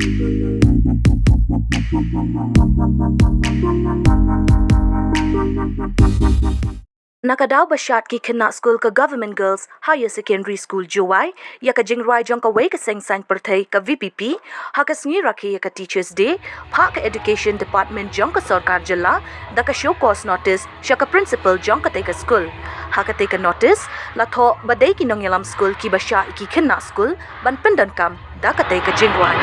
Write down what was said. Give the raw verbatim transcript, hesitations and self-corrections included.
Na ka daw ba shad ki khynnah skul ka Government Girls Higher Secondary School Jowai ïa ka jingrwai jong kawei ka seng saiñ pyrthei ka V P P ha ka sngi rakhe ïa ka Teachers Day, phah ka Education Department jong ka sorkar jylla da ka show cause notice sha ka principal jong katei ka skul. Ha katei ka notice la thoh ba dei ki nongïalam skul kiba shah ïa ki khynnah skul ban pyndonkam da katei ka jingrwai.